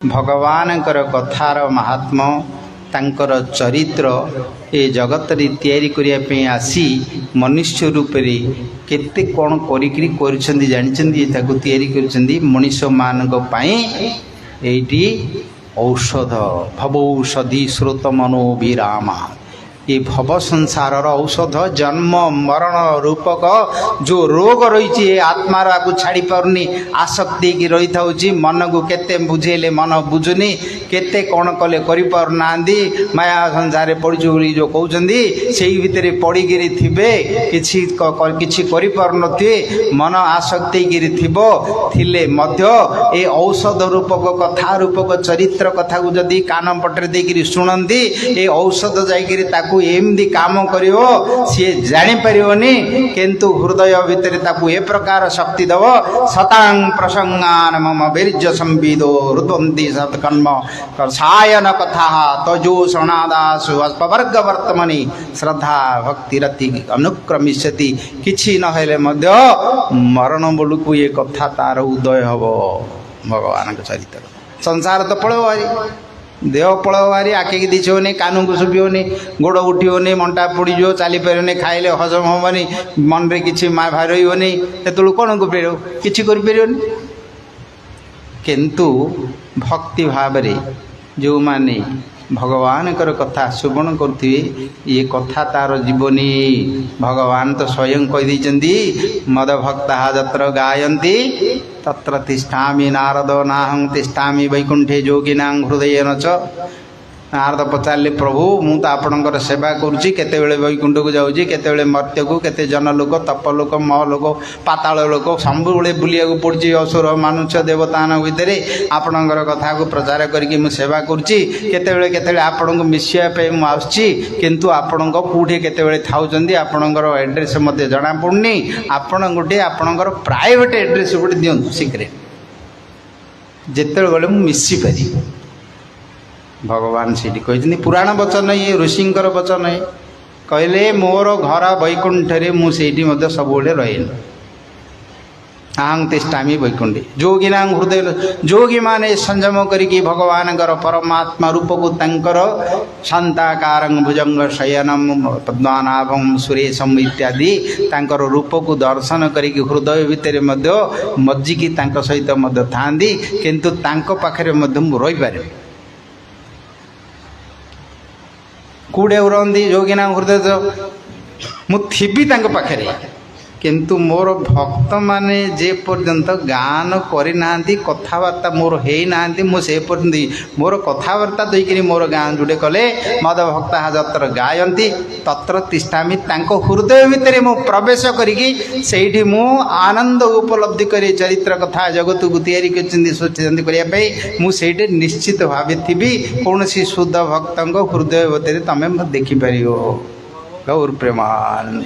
ଭଗବାନଙ୍କର କଥାର ମାହାତ୍ମ୍ୟ, ତାଙ୍କର ଚରିତ୍ର ଏ ଜଗତରେ ତିଆରି କରିବା ପାଇଁ ଆସି ମନୁଷ୍ୟ ରୂପରେ କେତେ କ'ଣ କରିକିରି କରିଛନ୍ତି ଜାଣିଛନ୍ତି। ତାକୁ ତିଆରି କରିଛନ୍ତି ମଣିଷମାନଙ୍କ ପାଇଁ। ଏଇଟି ଔଷଧ, ଭବୌଷଧି ସ୍ରୋତ ମନୋଭିରାମା। ଏ ଭବ ସଂସାରର ଔଷଧ, ଜନ୍ମ ମରଣ ରୂପକ ଯେଉଁ ରୋଗ ରହିଛି ଏ ଆତ୍ମାର, ଆକୁ ଛାଡ଼ି ପାରୁନି, ଆସକ୍ତି ହେଇକି ରହିଥାଉଛି। ମନକୁ କେତେ ବୁଝେଇଲେ ମନ ବୁଝୁନି, କେତେ କ'ଣ କଲେ କରିପାରୁନାହାନ୍ତି। ମାୟା ସଂସାରରେ ପଡ଼ିଛୁ ବୋଲି ଯେଉଁ କହୁଛନ୍ତି, ସେଇ ଭିତରେ ପଡ଼ିକିରି ଥିବେ, କିଛି କିଛି କରିପାରୁନଥିବେ, ମନ ଆସକ୍ତି ହେଇକିରି ଥିବ। ଥିଲେ ମଧ୍ୟ ଏ ଔଷଧ ରୂପକ କଥା ରୂପକ ଚରିତ୍ର କଥାକୁ ଯଦି କାନ ପଟରେ ଦେଇକିରି ଶୁଣନ୍ତି, ଏ ଔଷଧ ଯାଇକିରି ତାକୁ ଏମିତି କାମ କରିବ, ସିଏ ଜାଣିପାରିବନି, କିନ୍ତୁ ହୃଦୟ ଭିତରେ ତାକୁ ଏ ପ୍ରକାର ଶକ୍ତି ଦେବ। ସତାଂ ପ୍ରସଙ୍ଗାନ ମମ ବୀର୍ଯ୍ୟ ସମ୍ବିଦୋ ରୁଦନ୍ତି ସତ୍କର୍ମ ସାୟନ କଥା ତଜୋଷଣାଦାସୁ ଅପବର୍ଗ ବର୍ତ୍ତମନି ଶ୍ରଦ୍ଧା ଭକ୍ତି ରତି ଅନୁକ୍ରମିଷ୍ୟତି। କିଛି ନହେଲେ ମଧ୍ୟ ମରଣ ବେଳକୁ ଏ କଥା ତାର ଉଦୟ ହବ, ଭଗବାନଙ୍କ ଚରିତ୍ର। ସଂସାର ତ ପଳେଇବ ଭାରି, ଦେହ ପଳେଇବ ଭାରି, ଆଖିକି ଦିଶିବନି, କାନକୁ ଶୁଭିବନି, ଗୋଡ଼ ଉଠିବନି, ମଣ୍ଟା ପଡ଼ିଯିବ, ଚାଲିପାରିବନି, ଖାଇଲେ ହଜମ ହେବନି, ମନରେ କିଛି ଭାରି ରହିବନି। ସେତେବେଳକୁ କ'ଣ କରିପାରିବ? କିଛି କରିପାରିବନି। କିନ୍ତୁ ଭକ୍ତି ଭାବରେ ଯେଉଁମାନେ ଭଗବାନଙ୍କର କଥା ଶ୍ରବଣ କରୁଥିବେ, ଇଏ କଥା ତାର ଯିବନି। ଭଗବାନ ତ ସ୍ୱୟଂ କହିଦେଇଛନ୍ତି, ମଦ ଭକ୍ତା ଯତ୍ର ଗାୟନ୍ତି ତତ୍ର ତିଷ୍ଠାମି ନାରଦ ନାହଂ ତିଷ୍ଠାମି ବୈକୁଣ୍ଠେ ଯୋଗିନାଂ ହୃଦୟେନ ଚ। ନାରଦ ପଚାରିଲେ, ପ୍ରଭୁ, ମୁଁ ତ ଆପଣଙ୍କର ସେବା କରୁଛି, କେତେବେଳେ ବୈକୁଣ୍ଠକୁ ଯାଉଛି, କେତେବେଳେ ମର୍ତ୍ତ୍ୟକୁ, କେତେ ଜନଲୋକ, ତପଲୋକ, ମହଲୋକ, ପାତାଳ ଲୋକ, ସବୁବେଳେ ବୁଲିବାକୁ ପଡ଼ୁଛି ଅସୁର ମାନୁଷ୍ୟ ଦେବତାମାନଙ୍କ ଭିତରେ। ଆପଣଙ୍କର କଥାକୁ ପ୍ରଚାର କରିକି ମୁଁ ସେବା କରୁଛି। କେତେବେଳେ କେତେବେଳେ ଆପଣଙ୍କୁ ମିଶିବା ପାଇଁ ମୁଁ ଆସୁଛି, କିନ୍ତୁ ଆପଣଙ୍କ କେଉଁଠି କେତେବେଳେ ଥାଉଛନ୍ତି, ଆପଣଙ୍କର ଆଡ୍ରେସ୍ ମୋତେ ଜଣାପଡ଼ୁନି। ଆପଣ ଗୋଟେ ଆପଣଙ୍କର ପ୍ରାଇଭେଟ୍ ଆଡ୍ରେସ୍ ଗୋଟେ ଦିଅନ୍ତୁ, ସିକ୍ରେଟ୍, ଯେତେବେଳେ ଗଲେ ମୁଁ ମିଶିପାରିବି। ଭଗବାନ ସେଇଠି କହିଛନ୍ତି, ପୁରାଣ ବଚନ ଇଏ, ଋଷିଙ୍କର ବଚନ ଇଏ। କହିଲେ, ମୋର ଘର ବୈକୁଣ୍ଠରେ, ମୁଁ ସେଇଠି ମଧ୍ୟ ସବୁବେଳେ ରହେନି। ଆହଂ ତିଷ୍ଠାମି ବୈକୁଣ୍ଠେ ଯୋଗିନାଂ ହୃଦୟ। ଯୋଗୀମାନେ ସଂଯମ କରିକି ଭଗବାନଙ୍କର ପରମାତ୍ମା ରୂପକୁ, ତାଙ୍କର ଶାନ୍ତାକାରଂ ଭୁଜଙ୍ଗ ଶୟନମ ପଦ୍ମନାଭಂ ସୁରେଶମ ଇତ୍ୟାଦି ତାଙ୍କର ରୂପକୁ ଦର୍ଶନ କରିକି ହୃଦୟ ଭିତରେ ମଧ୍ୟ ମଜ୍ଜିକି ତାଙ୍କ ସହିତ ମଧ୍ୟ ଥାଆନ୍ତି, କିନ୍ତୁ ତାଙ୍କ ପାଖରେ ମଧ୍ୟ ମୁଁ ରହିପାରିବି। କେଉଁଠି ଆଉ ରହନ୍ତି ଯୋଗିନା ହୃଦୟ? ମୁଁ ଥିବି ତାଙ୍କ ପାଖରେ, କିନ୍ତୁ ମୋର ଭକ୍ତମାନେ ଯେ ପର୍ଯ୍ୟନ୍ତ ଗାନ କରିନାହାନ୍ତି, କଥାବାର୍ତ୍ତା ମୋର ହେଇନାହାନ୍ତି, ମୁଁ ସେ ପର୍ଯ୍ୟନ୍ତ ମୋର କଥାବାର୍ତ୍ତା ଦେଇକିରି ମୋର ଗାଁ ଯୋଡ଼େ କଲେ, ମଦ ଭକ୍ତା ଯତ୍ର ଗାୟନ୍ତି ତତ୍ର ତିଷ୍ଠାମି, ତାଙ୍କ ହୃଦୟ ଭିତରେ ମୁଁ ପ୍ରବେଶ କରିକି ସେଇଠି ମୁଁ ଆନନ୍ଦ ଉପଲବ୍ଧି କରି ଚରିତ୍ର କଥା ଜଗତକୁ ତିଆରି କରିଛନ୍ତି ସୃଷ୍ଟି କରିବା ପାଇଁ, ମୁଁ ସେଇଠି ନିଶ୍ଚିତ ଭାବେ ଥିବି। କୌଣସି ଶୁଦ୍ଧ ଭକ୍ତଙ୍କ ହୃଦୟ ଭିତରେ ତମେ ଦେଖିପାରିବ। ଗୌର ପ୍ରେମାନନ୍ଦ।